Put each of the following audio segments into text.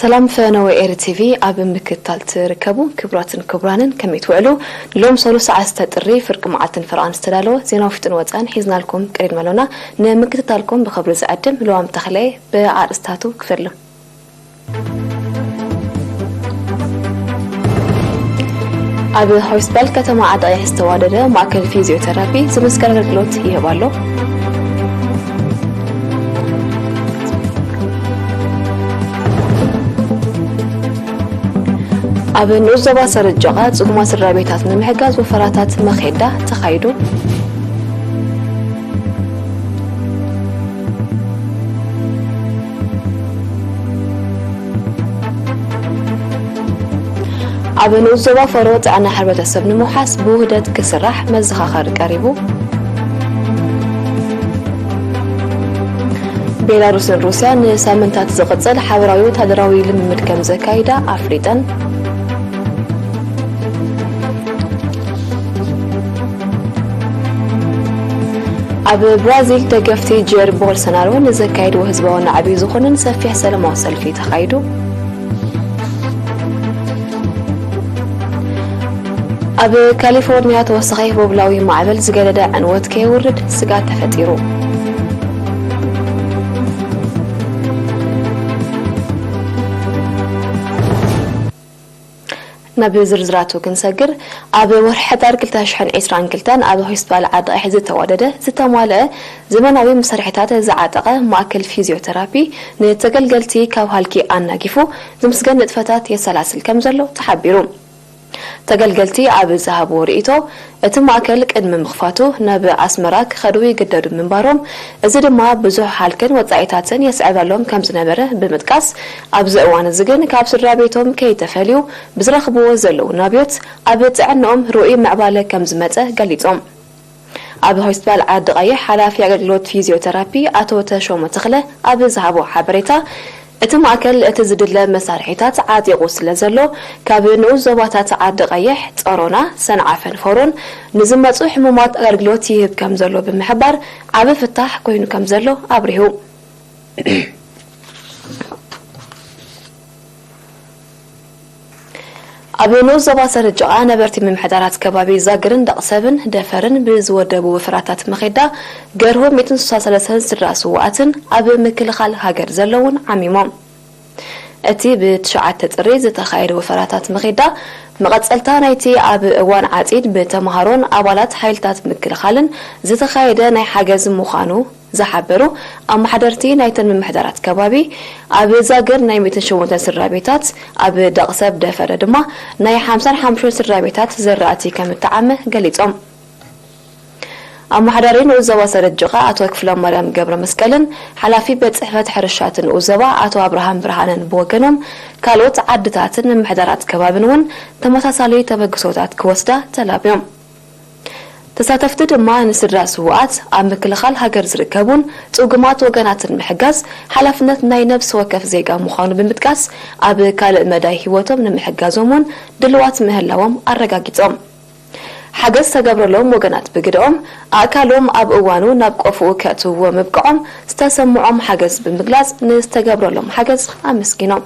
ሰላም ፈነወ ኤሪ ቲቪ ኣብ ምክትታል ትርከቡ ክቡራትን ክቡራንን ከመይ ትውዕሉ? ሎም ሰሉስ ሰዓት ጥሪ ፍርቂ መዓልትን ፈረቓን ዝተዳለወ ዜናዊ ውሽጥን ወፃእን ሒዝናልኩም ቀሪብና ኣሎና። ንምክትታልኩም ብኽብሪ ዝዕድም ልዋም ተኽለየ ብኣርእስታቱ ክፍልም። ኣብ ሆስፒታል ከተማ ዓዲ ቀይሕ ዝተዋደደ ማእከል ፊዚዮቴራፒ ዝምስከር ኣገልግሎት ይህብ ኣሎ። ኣብ ንኡስ ዞባ ሰረጀቓ ጽጉማት ስድራ ቤታት ንምሕጋዝ ወፈራታት መኼዳ ተኻይዱ። ኣብ ንኡስ ዞባ ፈሮ ጥዕና ሕብረተሰብ ንምውሓስ ብውህደት ክስራሕ መዘኻኸሪ ቀሪቡ። ቤላሩስን ሩስያን ንሳምንታት ዝቕጽል ሓበራዊ ወታደራዊ ልምምድ ከም ዘካይዳ ኣፍሊጠን። ኣብ ብራዚል ደገፍቲ ጀር ቦልሶናሮ ንዘካየድዎ ህዝባዊ ናዕቢ ዝኾንን ሰፊሕ ሰላማዊ ሰልፊ ተኻይዱ። ኣብ ካሊፎርኒያ ተወሳኺ ህቦብላዊ ማዕበል ዝገደደ ዕንወት ከየውርድ ስጋት ተፈጢሩ። ናብ ዝርዝራቱ ክንሰግር፣ ኣብ ወርሒ ሕዳር ክልተ ሽሕን ዕስራን ክልተን ኣብ ሆስፒታል ዓዲ ቀይሕ ዝተዋደደ ዝተማልአ ዘመናዊ መሳርሒታት ዝዓጠቐ ማእከል ፊዚዮቴራፒ ንተገልገልቲ ካብ ሃልኪ ኣናጊፉ ዝምስገን ንጥፈታት የሰላስል ከም ዘሎ ተሓቢሩ። ተገልገልቲ ኣብ ዝሃብዎ ርእይቶ፣ እቲ ማእከል ቅድሚ ምኽፋቱ ናብ ኣስመራ ክኸዱ ይግደዱ ምንባሮም፣ እዚ ድማ ብዙሕ ሃልክን ወጻኢታትን የስዕበሎም ከም ዝነበረ ብምጥቃስ፣ ኣብዚ እዋን እዚ ግን ካብ ስድራ ቤቶም ከይተፈልዩ ብዝረኽብዎ ዘለዉ ናብዮት ኣብ ጥዕንኦም ርኡይ ምዕባለ ከም ዝመጸ ገሊጾም። ኣብ ሆስፒታል ዓዲ ቀይሕ ሓላፊ ኣገልግሎት ፊዚዮቴራፒ ኣቶ ተሾመ ተኽለ ኣብ ዝሃቦ ሓበሬታ፣ እቲ ማእከል እቲ ዝድለ መሳርሒታት ዓጢቑ ስለ ዘሎ፣ ካብ ንኡስ ዞባታት ዓዲ ቀይሕ፣ ጸሮና፣ ሰንዓፈን ፈሮን ንዝመጹ ሕሙማት ኣገልግሎት ይህብ ከም ዘሎ ብምሕባር፣ ዓቢ ፍታሕ ኮይኑ ከም ዘሎ ኣብሪሁ። ኣብ ንኡስ ዞባ ሰረጀቓ ነበርቲ ምምሕዳራት ከባቢ ዛግርን ደቕሰብን ደፈርን ብዝወደቡ ወፈራታት መኼዳ ገርሁ ሚእትን ስሳን ሰለስተን ስድራ ስውኣትን ኣብ ምክልኻል ሃገር ዘለውን ዓሚሞም። እቲ ብትሽዓተ ጥሪ ዝተኻየደ ወፈራታት መኼዳ መቐጸልታ ናይቲ ኣብ እዋን ዓጺድ ብተምሃሮን ኣባላት ሓይልታት ምክልኻልን ዝተኻየደ ናይ ሓገዝ ምዃኑ ዝሓበሩ ኣመሓደርቲ ናይተን ምምሕዳራት ከባቢ፣ ኣብ ዛግር ናይ ሚእትን ሸሞንተን ስድራ ቤታት፣ ኣብ ደቕሰብ ደፈረ ድማ ናይ ሓምሳን ሓሙሽተን ስድራ ቤታት ዘራእቲ ከም እተዓመ ገሊጾም። ኣመሓዳሪ ንኡስ ዞባ ሰረጀቓ ኣቶ ክፍለማርያም ገብረ መስቀልን ሓላፊ ቤት ጽሕፈት ሕርሻ እቲ ንኡስ ዞባ ኣቶ ኣብርሃም ብርሃነን ብወገኖም፣ ካልኦት ዓድታትን ምምሕዳራት ከባብን እውን ተመሳሳሊ ተበግሶታት ክወስዳ ተላብዮም። ተሳተፍቲ ድማ ንስድራ ስዉኣት፣ ኣብ ምክልኻል ሃገር ዝርከቡን ጽጉማት ወገናትን ምሕጋዝ ሓላፍነት ናይ ነብሲ ወከፍ ዜጋ ምዃኑ ብምጥቃስ፣ ኣብ ካልእ መዳይ ህይወቶም ንምሕጋዞም እውን ድልዋት ምህላዎም ኣረጋጊጾም። ሓገዝ ዝተገብረሎም ወገናት ብግደኦም፣ ኣእካሎም ኣብ እዋኑ ናብ ቆፎኡ ከእትውዎ ምብቅዖም ዝተሰምዖም ሓገዝ ብምግላጽ፣ ንዝተገብረሎም ሓገዝ ኣመስጊኖም።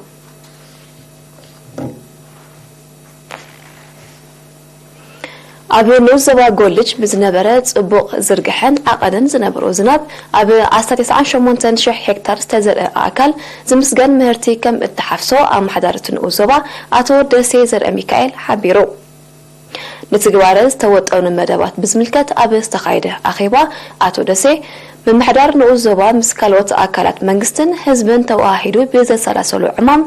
ኣብ ንኡስ ዞባ ጎልጅ ብዝነበረ ጽቡቕ ዝርግሐን ዓቐንን ዝነበሮ ዝናብ፣ ኣብ ኣስታት ተስዓን ሸሞንተን ሽሕ ሄክታር ዝተዘርአ ኣእካል ዝምስገን ምህርቲ ከም እተሓፍሶ ኣመሓዳሪ እቲ ንኡስ ዞባ ኣቶ ደሴ ዘርአሚካኤል ሓቢሩ። ንትግባረ ዝተወጠኑ መደባት ብዝምልከት ኣብ ዝተኻየደ ኣኼባ፣ ኣቶ ደሴ፣ ምምሕዳር ንኡስ ዞባ ምስ ካልኦት ኣካላት መንግስትን ህዝብን ተወሃሂዱ ብዘሰላሰሎ ዕማም፣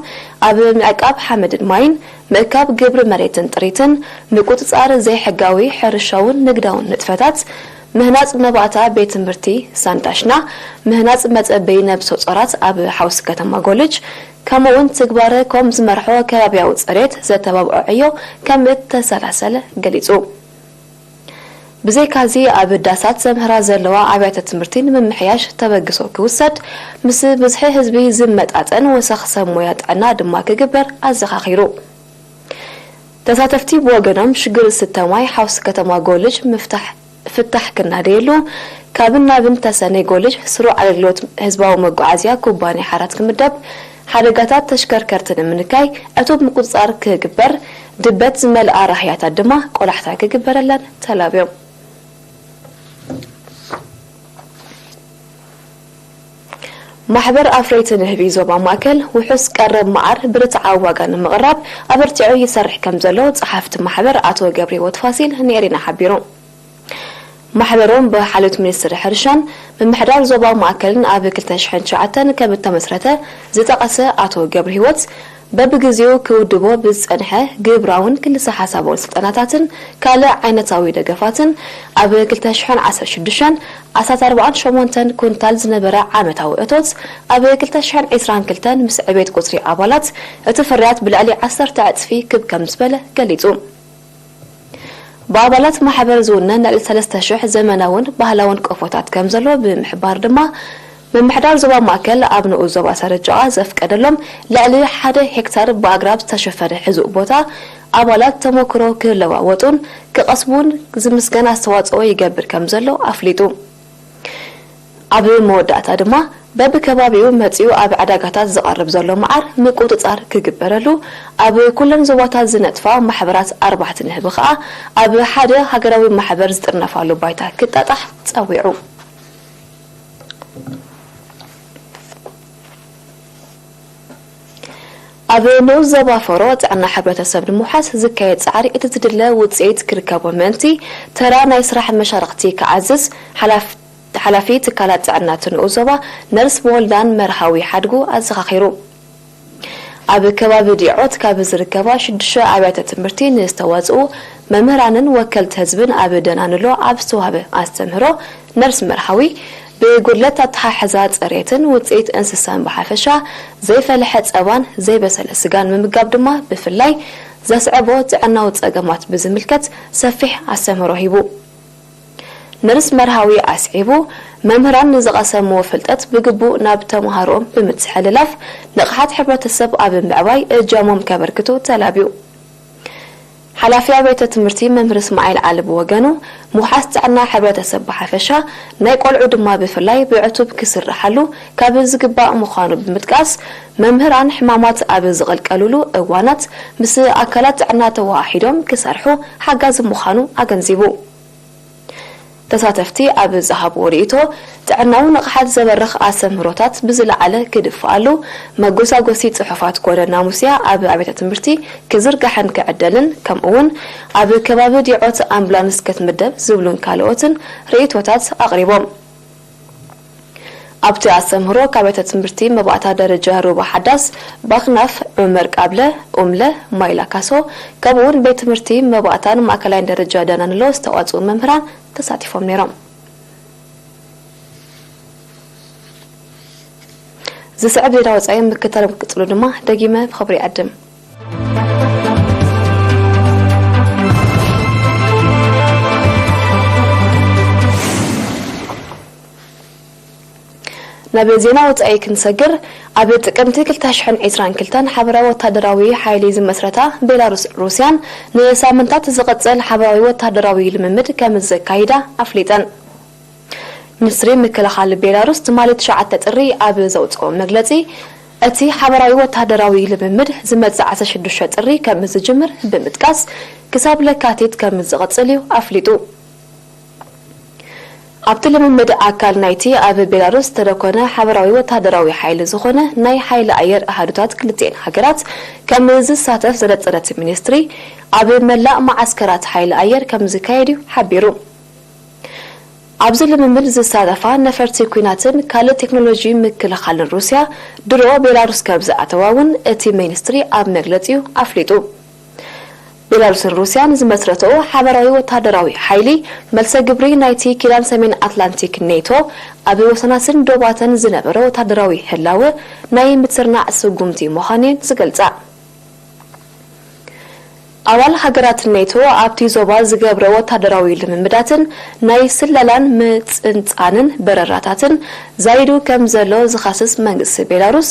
ኣብ ምዕቃብ ሓመድን ማይን፣ ምእካብ ግብሪ መሬትን ጥሪትን፣ ምቁጽጻር ዘይሕጋዊ ሕርሻውን ንግዳውን ንጥፈታት፣ ምህናጽ መባእታ ቤት ትምህርቲ ሳንዳሽና፣ ምህናጽ መጸበዪ ነብሰ ጾራት ኣብ ሓውሲ ከተማ ጎልጅ፣ ከምኡ'ውን ትግባረ ኮም ዝመርሖ ከባብያዊ ጽሬት ዘተባብዖ ዕዮ ከም እተሰላሰለ ገሊጹ። ብዘይካዚ፣ ኣብ ዳሳት ዘምህራ ዘለዋ ኣብያተ ትምህርቲ ንምምሕያሽ ተበግሶ ክውሰድ፣ ምስ ብዝሒ ህዝቢ ዝመጣጠን ወሰኽ ሰብ ሞያ ጥዕና ድማ ክግበር ኣዘኻኺሩ። ተሳተፍቲ ብወገኖም፣ ሽግር ዝስተ ማይ ሓውሲ ከተማ ጎልጅ ምፍታሕ ፍታሕ ክናደየሉ፣ ካብን ናብን ተሰነይ ጎልጅ ስሩዕ ኣገልግሎት ህዝባዊ መጓዓዝያ ኩባንያ ሓራት ክምደብ፣ ሓደጋታት ተሽከርከርቲ ንምንካይ ዕቱብ ምቁጽጻር ክግበር፣ ድበት ዝመልኣ ራህያታት ድማ ቆላሕታ ክግበረለን ተላብዮም። ማሕበር ኣፍረይቲ ንህቢ ዞባ ማእከል ውሑስ ቀረብ መዓር ብርትዓዊ ዋጋ ንምቕራብ ኣበርቲዑ ይሰርሕ ከም ዘሎ ጸሓፍቲ ማሕበር ኣቶ ገብረህይወት ፋሲል ንኤሪና ሓቢሩ። ማሕበሮም ብሓልዮት ሚኒስትሪ ሕርሻን ምምሕዳር ዞባ ማእከልን ኣብ ክልተ ሽሕን ትሽዓተን ከም እተመስረተ ዝጠቐሰ ኣቶ ገብረህይወት፣ በብግዜኡ ክውድቦ ብዝጸንሐ ግብራውን ክልሰ ሓሳባውን ስልጠናታትን ካልእ ዓይነታዊ ደገፋትን ኣብ ክልተ ሽሕን ዓሰርተ ሽዱሽተን ኣስታት ኣርባዓን ሸሞንተን ኩንታል ዝነበረ ዓመታዊ እቶት ኣብ ክልተ ሽሕን ዕስራን ክልተን ምስ ዕቤት ቁጽሪ ኣባላት እቲ ፍርያት ብልዕሊ ዓሰርተ ዕጽፊ ክብ ከም ዝበለ ገሊጹ። ብኣባላት ማሕበር ዝውነን ልዕሊ ሰለስተ ሽሕ ዘመናውን ባህላውን ቆፎታት ከም ዘሎ ብምሕባር ድማ፣ ምምሕዳር ዞባ ማእከል ኣብ ንኡስ ዞባ ሰረጀቓ ዘፍቀደሎም ልዕሊ ሓደ ሄክታር ብኣግራብ ዝተሸፈነ ሕዙእ ቦታ ኣባላት ተመክሮ ክለዋወጡን ክቐስሙን ዝምስገን ኣስተዋጽኦ ይገብር ከም ዘሎ ኣፍሊጡ። ኣብ መወዳእታ ድማ፣ በብከባቢኡ መጺኡ ኣብ ዕዳጋታት ዝቐርብ ዘሎ መዓር ምቁጽጻር ክግበረሉ፣ ኣብ ኩለን ዞባታት ዝነጥፋ ማሕበራት ኣርባሕቲ ንህቢ ከኣ ኣብ ሓደ ሃገራዊ ማሕበር ዝጥርነፋሉ ባይታ ክጣጣሕ ጸዊዑ። ኣብ ንኡስ ዞባ ፈሮ ጥዕና ሕብረተሰብ ንምውሓስ ዝካየድ ጻዕሪ እቲ ዝድለ ውጽኢት ክርከቦ ምእንቲ፣ ተራ ናይ ስራሕ መሻርኽቲ ክዓዝዝ ሓላፍ-፣ ሓላፊ ትካላት ጥዕና እቲ ንኡስ ዞባ ነርስ ወልዳን መርሃዊ ሓድጉ ኣዘኻኺሩ። ኣብ ከባቢ ዲዖት ካብ ዝርከባ ሽዱሽተ ኣብያተ ትምህርቲ ንዝተዋጽኡ መምህራንን ወከልቲ ህዝብን ኣብ ደናንሎ ኣብ ዝተዋህበ ኣስተምህሮ፣ ነርስ መርሃዊ፣ ብጉድለት ኣተሓሕዛ ጽሬትን ውጽኢት እንስሳን ብሓፈሻ፣ ዘይፈለሐ ጸባን ዘይበሰለ ስጋን ምምጋብ ድማ ብፍላይ ዘስዕቦ ጥዕናዊ ጸገማት ብዝምልከት ሰፊሕ ኣስተምህሮ ሂቡ። ነርስ መርሃዊ ኣስዒቡ፣ መምህራን ንዝቐሰምዎ ፍልጠት ብግቡእ ናብ ተምሃሮኦም ብምትሕልላፍ፣ ንቕሓት ሕብረተሰብ ኣብ ምዕባይ እጃሞም ከበርክቱ ተላብዩ። ሓላፊ ኣብያተ ትምህርቲ መምህር እስማዒል ዓሊ ብወገኑ፣ ምውሓስ ጥዕና ሕብረተሰብ ብሓፈሻ፣ ናይ ቆልዑ ድማ ብፍላይ ብዕቱብ ክስርሓሉ ካብ ዝግባእ ምዃኑ ብምጥቃስ፣ መምህራን ሕማማት ኣብ ዝቕልቀሉሉ እዋናት ምስ ኣካላት ጥዕና ተወሃሂዶም ክሰርሑ ሓጋዚ ምዃኑ ኣገንዚቡ። ተሳተፍቲ ኣብ ዝሃብዎ ርእይቶ፣ ጥዕናዊ ንቕሓት ዘበርኽ ኣስተምህሮታት ብዝለዓለ ክድፍኣሉ፣ መጎሳጎሲ ጽሑፋት ኮነ ናሙስያ ኣብ ኣብያተ ትምህርቲ ክዝርጋሕን ክዕደልን፣ ከምኡ እውን ኣብ ከባቢ ዲዖት ኣምቡላንስ ክትምደብ ዝብሉን ካልኦትን ርእይቶታት ኣቕሪቦም። ኣብቲ ኣስተምህሮ ካብ ቤተ ትምህርቲ መባእታ ደረጃ ሩባ ሓዳስ፣ ባክናፍ፣ ዑመር ቃብለ፣ ኡምለ፣ ማይላ ካሶ፣ ከምኡውን ቤት ትምህርቲ መባእታን ማእከላይን ደረጃ ደናንሎ ዝተዋፅኡ መምህራን ተሳቲፎም ነይሮም። ዝስዕብ ዜና ወፃኢ ምክታል ክትቅፅሉ ድማ ደጊመ ብኽብሪ ይዕድም። ናብ ዜና ወጻኢ ክንሰግር፣ ኣብ ጥቅምቲ ክልተ ሽሕን ዕስራን ክልተን ሓበራዊ ወታደራዊ ሓይሊ ዝመስረታ ቤላሩስ ሩስያን ንሳምንታት ዝቕጽል ሓበራዊ ወታደራዊ ልምምድ ከም ዘካይዳ ኣፍሊጠን። ሚኒስትሪ ምክልኻል ቤላሩስ ትማሊ ትሽዓተ ጥሪ ኣብ ዘውጽኦ መግለጺ፣ እቲ ሓበራዊ ወታደራዊ ልምምድ ዝመጽእ ዓሰርተ ሽዱሽተ ጥሪ ከም ዝጅምር ብምጥቃስ፣ ክሳብ ለካቲት ከም ዝቕጽል እዩ ኣፍሊጡ። ኣብቲ ልምምድ ኣካል ናይቲ ኣብ ቤላሩስ ዝተደኮነ ሓበራዊ ወታደራዊ ሓይሊ ዝኾነ ናይ ሓይሊ ኣየር ኣሃዱታት ክልቲኤን ሃገራት ከም ዝሳተፍ ዘነጸረ እቲ ሚኒስትሪ፣ ኣብ መላእ መዓስከራት ሓይሊ ኣየር ከም ዝካየድ እዩ ሓቢሩ። ኣብዚ ልምምድ ዝሳተፋ ነፈርቲ ኲናትን ካልእ ቴክኖሎጂ ምክልኻልን ሩስያ ድሮ ቤላሩስ ከም ዝኣተዋ እውን እቲ ሚኒስትሪ ኣብ መግለጺኡ ኣፍሊጡ። ቤላሩስን ሩስያን ዝመስረተኦ ሓበራዊ ወታደራዊ ሓይሊ፣ መልሰ ግብሪ ናይቲ ኪዳን ሰሜን ኣትላንቲክ ኔቶ፣ ኣብ ወሰናስን ዶባተን ዝነበረ ወታደራዊ ህላወ ናይ ምትርናዕ ስጉምቲ ምዃኑ እየን ዝገልጻ። ኣባል ሃገራት ኔቶ ኣብቲ ዞባ ዝገብረ ወታደራዊ ልምምዳትን ናይ ስለላን ምጽንጻንን በረራታትን ዛይዱ ከም ዘሎ ዝኸስስ መንግስቲ ቤላሩስ፣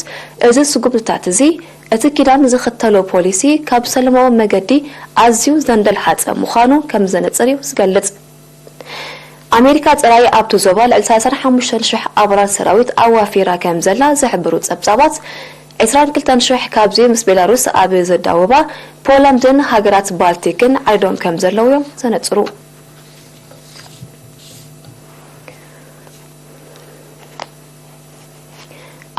እዚ ስጉምትታት እዚ እቲ ኪዳን ዝኽተሎ ፖሊሲ ካብ ሰላማዊ መገዲ ኣዝዩ ዘንደልሓጸ ምዃኑ ከም ዘነጽር እዩ ዝገልጽ። ኣሜሪካ ጥራይ ኣብቲ ዞባ ልዕሊ ሰላሳን ሓሙሽተን ሽሕ ኣባላት ሰራዊት ኣዋፊራ ከም ዘላ ዝሕብሩ ጸብጻባት፣ ዕስራን ክልተን ሽሕ ካብዚ ምስ ቤላሩስ ኣብ ዘዳውባ ፖላንድን ሃገራት ባልቲክን ዓሪዶም ከም ዘለዉ እዮም ዘነጽሩ።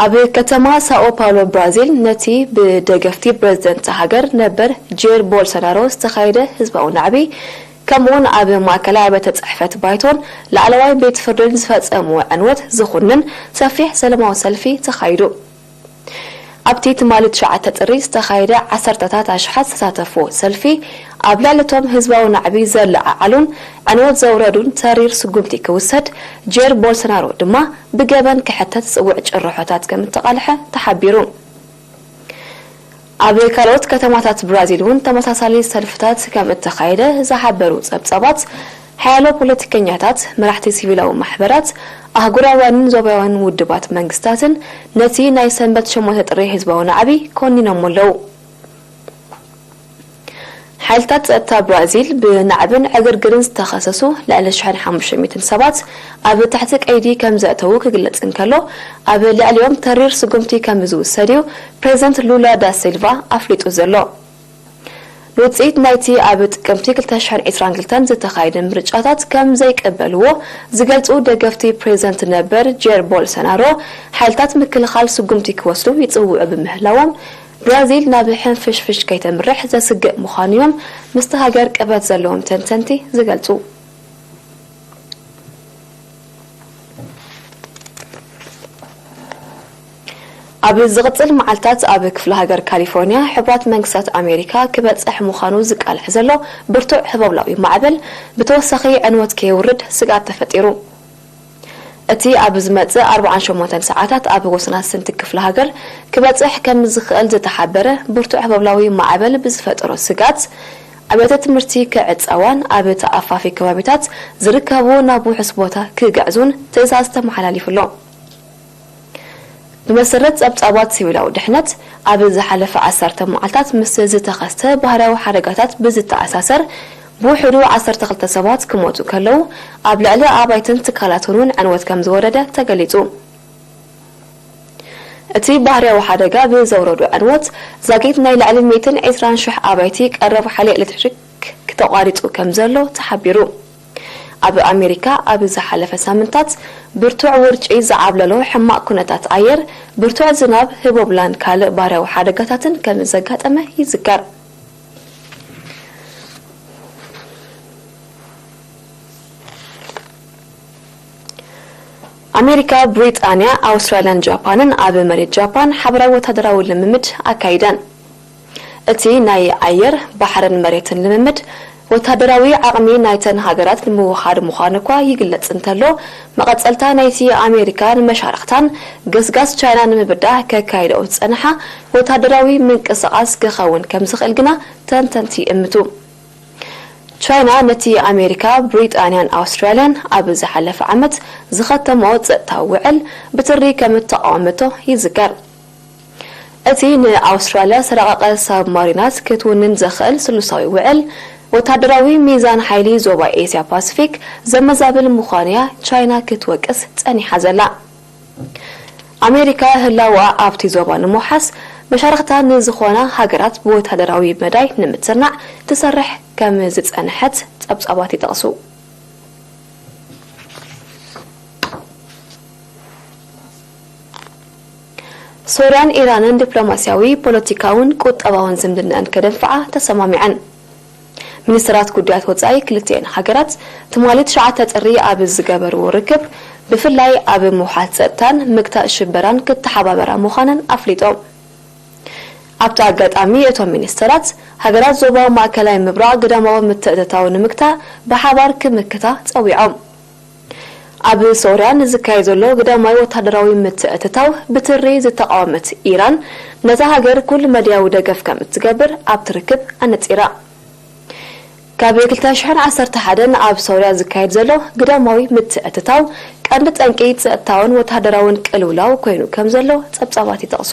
ኣብ ከተማ ሳኦ ፓውሎ ብራዚል ነቲ ብደገፍቲ ፕረዚደንት ሃገር ነበር ጄር ቦልሶናሮ ዝተኻየደ ህዝባዊ ናዕቢ፣ ከምኡውን ኣብ ማእከላይ ኣብያተ ጽሕፈት ባይቶን ላዕለዋይ ቤት ፍርድን ዝፈጸምዎ ዕንወት ዝኹንን ሰፊሕ ሰላማዊ ሰልፊ ተኻይዱ። ኣብቲ ትማሊ ትሽዓተ ጥሪ ዝተኻየደ ዓሰርተታት ኣሽሓት ዝተሳተፍዎ ሰልፊ፣ ኣብ ልዕሊ እቶም ህዝባዊ ናዕቢ ዘለዓዓሉን ዕንወት ዘውረዱን ተሪር ስጉምቲ ክውሰድ ጄር ቦልሶናሮ ድማ ብገበን ክሕተት ዝጽውዕ ጭርሖታት ከም እተቓልሐ ተሓቢሩ። ኣብ ካልኦት ከተማታት ብራዚል እውን ተመሳሳሊ ሰልፍታት ከም እተኻየደ ዝሓበሩ ጸብጻባት፣ ሓያሎ ፖለቲከኛታት፣ መራሕቲ ሲቪላዊ ማሕበራት፣ ኣህጉራውያንን ዞባውያንን ውድባት መንግስታትን ነቲ ናይ ሰንበት ሸሞንተ ጥሪ ህዝባዊ ናዕቢ ኮኒኖሞ ኣለዉ። ሓይልታት ጸጥታ ብራዚል ብናዕብን ዕግርግርን ዝተኸሰሱ ልዕሊ ሽሕን ሓሙሽተ ሚእትን ሰባት ኣብ ትሕቲ ቀይዲ ከም ዘእተዉ ክግለጽ እንከሎ፣ ኣብ ልዕሊኦም ተሪር ስጉምቲ ከም ዝውሰድ እዩ ፕሬዚደንት ሉላ ዳ ሲልቫ ኣፍሊጡ ዘሎ። ንውጽኢት ናይቲ ኣብ ጥቅምቲ ክልተ ሽሕን ዕስራን ክልተን ዝተኻየደ ምርጫታት ከም ዘይቅበልዎ ዝገልጹ ደገፍቲ ፕሬዚደንት ነበር ጄር ቦልሶናሮ፣ ሓይልታት ምክልኻል ስጉምቲ ክወስዱ ይጽውዑ ብምህላዎም፣ ብራዚል ናብ ሕንፍሽፍሽ ከይተምርሕ ዘስግእ ምዃኑ እዮም ምስቲ ሃገር ቅርበት ዘለዎም ተንተንቲ ዝገልጹ። ኣብ ዝቕጽል መዓልታት ኣብ ክፍለ ሃገር ካሊፎርኒያ ሕቡራት መንግስታት ኣሜሪካ ክበጽሕ ምዃኑ ዝቃልሕ ዘሎ ብርቱዕ ህቦብላዊ ማዕበል ብተወሳኺ ዕንወት ከየውርድ ስግኣት ተፈጢሩ። እቲ ኣብ ዝመጽእ ኣርብዓን ሸሞንተን ሰዓታት ኣብ ወሰናስንቲ ክፍለ ሃገር ክበጽሕ ከም ዝኽእል ዝተሓበረ ብርቱዕ ህቦብላዊ ማዕበል ብዝፈጠሮ ስግኣት፣ ኣብያተ ትምህርቲ ክዕጸዋን ኣብ ተኣፋፊ ከባቢታት ዝርከቡ ናብ ውሑስ ቦታ ክግዕዙን ትእዛዝ ተመሓላሊፉ ኣሎ። ብመሰረት ጸብጻባት ሲቪላዊ ድሕነት፣ ኣብ ዝሓለፈ ዓሰርተ መዓልታት ምስ ዝተኸስተ ባህርያዊ ሓደጋታት ብዝተኣሳሰር፣ ብውሕዱ ዓሰርተ ክልተ ሰባት ክሞቱ ከለዉ፣ ኣብ ልዕሊ ኣባይትን ትካላትን እውን ዕንወት ከም ዝወረደ ተገሊጹ። እቲ ባህርያዊ ሓደጋ ብዘውረዶ ዕንወት፣ ዛጊት ናይ ልዕሊ ሚእትን ዕስራን ሽሕ ኣባይቲ ቀረብ ሓይሊ ኤሌክትሪክ ክተቋሪጹ ከም ዘሎ ተሓቢሩ። ኣብ ኣሜሪካ ኣብ ዝሓለፈ ሳምንታት ብርቱዕ ውርጪ ዝዓብለሎ ሕማቕ ኩነታት ኣየር፣ ብርቱዕ ዝናብ፣ ህቦብላን ካልእ ባህርያዊ ሓደጋታትን ከም ዘጋጠመ ይዝከር። ኣሜሪካ፣ ብሪጣንያ፣ ኣውስትራልያን ጃፓንን ኣብ መሬት ጃፓን ሓበራዊ ወታደራዊ ልምምድ ኣካይደን። እቲ ናይ ኣየር፣ ባሕርን መሬትን ልምምድ፣ ወታደራዊ ዓቕሚ ናይተን ሃገራት ንምውሃድ ምዃኑ እኳ ይግለጽ እንተሎ፣ መቐጸልታ ናይቲ ኣሜሪካ ንመሻርኽታን ገስጋስ ቻይና ንምብዳህ ከካይደኦ ዝጸንሓ ወታደራዊ ምንቅስቓስ ክኸውን ከም ዝኽእል ግና ተንተንቲ ይእምቱ። ቻይና ነቲ ኣሜሪካ፣ ብሪጣንያን ኣውስትራልያን ኣብ ዝሓለፈ ዓመት ዝኸተመኦ ጸጥታዊ ውዕል ብትሪ ከም እተቓወመቶ ይዝከር። እቲ ንኣውስትራልያ ዝተራቐቐ ሳብማሪናት ክትውንን ዘኽእል ስሉሳዊ ውዕል፣ ወታደራዊ ሚዛን ሓይሊ ዞባ ኤስያ ፓሲፊክ ዘመዛብል ምዃኑ'ያ ቻይና ክትወቅስ ጸኒሓ ዘላ። ኣሜሪካ ህላወኣ ኣብቲ ዞባ ንምውሓስ መሻርኽታ ንዝኾና ሃገራት ብወታደራዊ መዳይ ንምጽናዕ ትሰርሕ ከም ዝጸንሐት ጸብጻባት ይጠቕሱ። ሶርያን ኢራንን ዲፕሎማስያዊ፣ ፖለቲካውን ቁጠባውን ዝምድናኣን ከደንፍዓ ተሰማሚዐን። ሚኒስትራት ጉዳያት ወጻኢ ክልቲኤን ሃገራት ትማሊ ትሽዓተ ጥሪ ኣብ ዝገበርዎ ርክብ፣ ብፍላይ ኣብ ምውሓስ ጸጥታን ምግታእ ሽበራን ክተሓባበራ ምዃነን ኣፍሊጦም። ኣብቲ ኣጋጣሚ እቶም ሚኒስትራት፣ ሃገራት ዞባ ማእከላይ ምብራቕ ግዳማዊ ምትእትታው ንምግታእ ብሓባር ክምክታ ጸዊዖም። ኣብ ሶርያ ንዝካየድ ዘሎ ግዳማዊ ወታደራዊ ምትእትታው ብትሪ ዝተቓወመት ኢራን፣ ነታ ሃገር ኩሉ መዳያዊ ደገፍ ከም እትገብር ኣብቲ ርክብ ኣነጺራ። ካብ ክልተ ሽሕን ዓሰርተ ሓደን ኣብ ሶርያ ዝካየድ ዘሎ ግዳማዊ ምትእትታው ቀንዲ ጠንቂ ጸጥታውን ወታደራውን ቅልውላው ኮይኑ ከም ዘሎ ጸብጻባት ይጠቕሱ።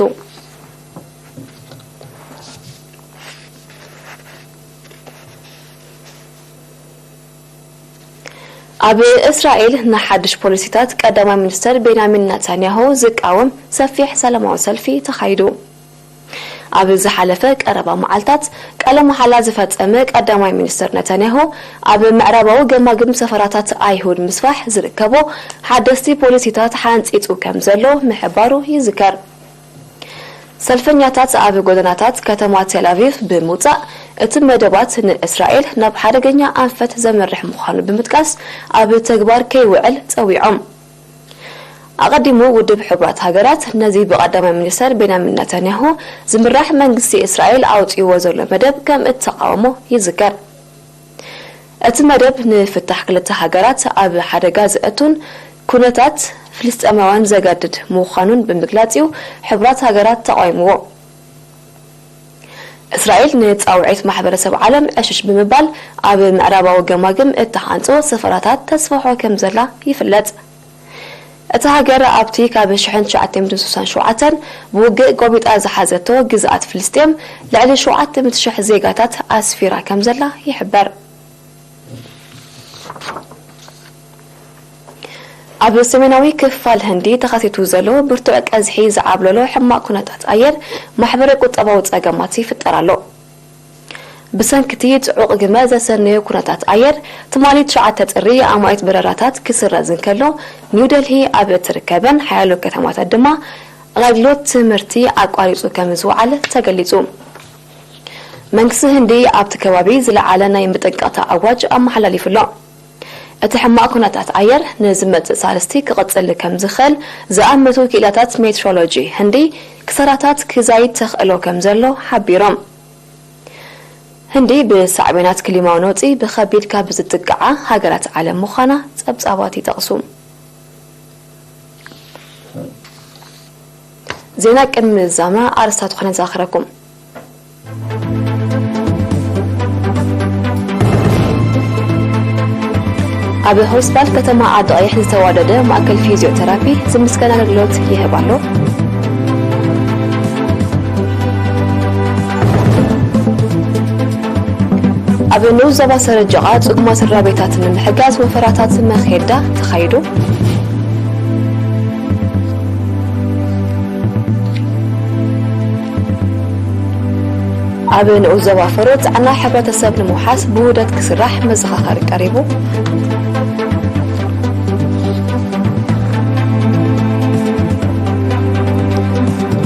ኣብ እስራኤል ንሓድሽ ፖሊሲታት ቀዳማይ ሚኒስተር ቤንያሚን ናታንያሁ ዝቃወም ሰፊሕ ሰላማዊ ሰልፊ ተኻይዱ። ኣብ ዝሓለፈ ቀረባ መዓልታት ቃለ መሓላ ዝፈጸመ ቀዳማይ ሚኒስትር ነታንያሁ፣ ኣብ ምዕራባዊ ገማግም ሰፈራታት ኣይሁድ ምስፋሕ ዝርከቦ ሓደስቲ ፖሊሲታት ሓንጺጹ ከም ዘሎ ምሕባሩ ይዝከር። ሰልፈኛታት ኣብ ጎደናታት ከተማ ቴል ኣቪቭ ብምውጻእ፣ እቲ መደባት ንእስራኤል ናብ ሓደገኛ ኣንፈት ዘምርሕ ምዃኑ ብምጥቃስ፣ ኣብ ተግባር ከይውዕል ጸዊዖም። ኣቐዲሙ ውድብ ሕቡራት ሃገራት ነዚ ብቐዳማይ ሚኒስተር ቤንያሚን ነታንያሁ ዝምራሕ መንግስቲ እስራኤል ኣውጺእዎ ዘሎ መደብ ከም እተቓወሞ ይዝከር። እቲ መደብ ንፍታሕ ክልተ ሃገራት ኣብ ሓደጋ ዘእቱን ኩነታት ፍልስጤማውያን ዘገድድ ምዃኑን ብምግላጽ እዩ ሕቡራት ሃገራት ተቓዊምዎ። እስራኤል ንጻውዒት ማሕበረሰብ ዓለም ዕሽሽ ብምባል ኣብ ምዕራባዊ ገማግም እተሓንጾ ሰፈራታት ተስፍሖ ከም ዘላ ይፍለጥ። እታ ሃገር ኣብቲ ካብ ሽሕን ትሽዓተ ሚእትን ስሳን ሸውዓተን ብውግእ ጎቢጣ ዝሓዘቶ ግዝኣት ፍልስጤም ልዕሊ ሸውዓተ ሚእቲ ሽሕ ዜጋታት ኣስፊራ ከም ዘላ ይሕበር። ኣብ ሰሜናዊ ክፋል ህንዲ ተኸሲቱ ዘሎ ብርቱዕ ቀዝሒ ዝዓብለሎ ሕማቕ ኩነታት ኣየር ማሕበረ ቁጠባዊ ጸገማት ይፍጠር ኣሎ። ብሰንኪ እቲ ጽዑቕ ግመ ዘሰነዮ ኩነታት ኣየር፣ ትማሊ ትሽዓተ ጥሪ ኣማኢት በረራታት ክስረዝ እንከሎ፣ ኒው ደልሂ ኣብ እትርከበን ሓያሎ ከተማታት ድማ ኣገልግሎት ትምህርቲ ኣቋሪጹ ከም ዝወዓለ ተገሊጹ። መንግስቲ ህንዲ ኣብቲ ከባቢ ዝለዓለ ናይ መጠንቀቕታ ኣዋጅ ኣመሓላሊፉ ኣሎ። እቲ ሕማቕ ኩነታት ኣየር ንዝመጽእ ሳልስቲ ክቕጽል ከም ዝኽእል ዝኣመቱ ክኢላታት ሜትሮሎጂ ህንዲ ክሳራታት ክዛይድ ተኽእሎ ከም ዘሎ ሓቢሮም። ህንዲ ብሳዕቤናት ክሊማዊ ነውጺ ብኸቢድ ካብ ዝጥቅዓ ሃገራት ዓለም ምዃና ጸብጻባት ይጠቕሱ። ዜና ቅድሚ ምዝዛምና ኣርእስታት ኮነ ዘኽረኩም። ኣብ ሆስፒታል ከተማ ዓዲ ቀይሕ ዝተዋደደ ማእከል ፊዚዮቴራፒ ዝምስገን ኣገልግሎት ይህብ ኣሎ። ኣብ ንኡስ ዞባ ሰረጀቓ ጽጉማት ስድራ ቤታት ንምሕጋዝ ወፈራታት መኼዳ ተኻይዱ። ኣብ ንኡስ ዞባ ፈሮ ጥዕና ሕብረተሰብ ንምውሓስ ብውህደት ክስራሕ መዘኻኸሪ ቀሪቡ።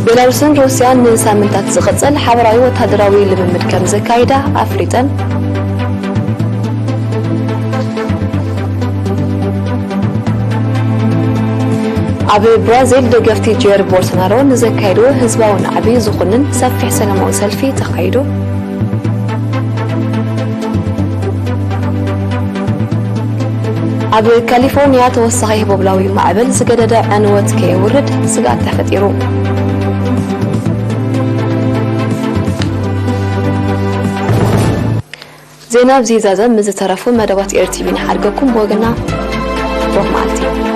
ቤላሩስን ሩስያን ንሳምንታት ዝቕጽል ሓበራዊ ወታደራዊ ልምምድ ከም ዘካይዳ ኣፍሊጠን። ኣብ ብራዚል ደገፍቲ ጀር ቦልሶናሮ ንዘካየድዎ ህዝባዊ ናዕቢ ዝኹንን ሰፊሕ ሰላማዊ ሰልፊ ተኻይዱ። ኣብ ካሊፎርኒያ ተወሳኺ ህቦብላዊ ማዕበል ዝገደደ ዕንወት ከየውርድ ስግኣት ተፈጢሩ። ዜና ኣብዚ ይዛዘም። ምስ ዝተረፉ መደባት ኤር ቲ ቪ ንሓድገኩም። ብወገና ብሩኽ መዓልቲ።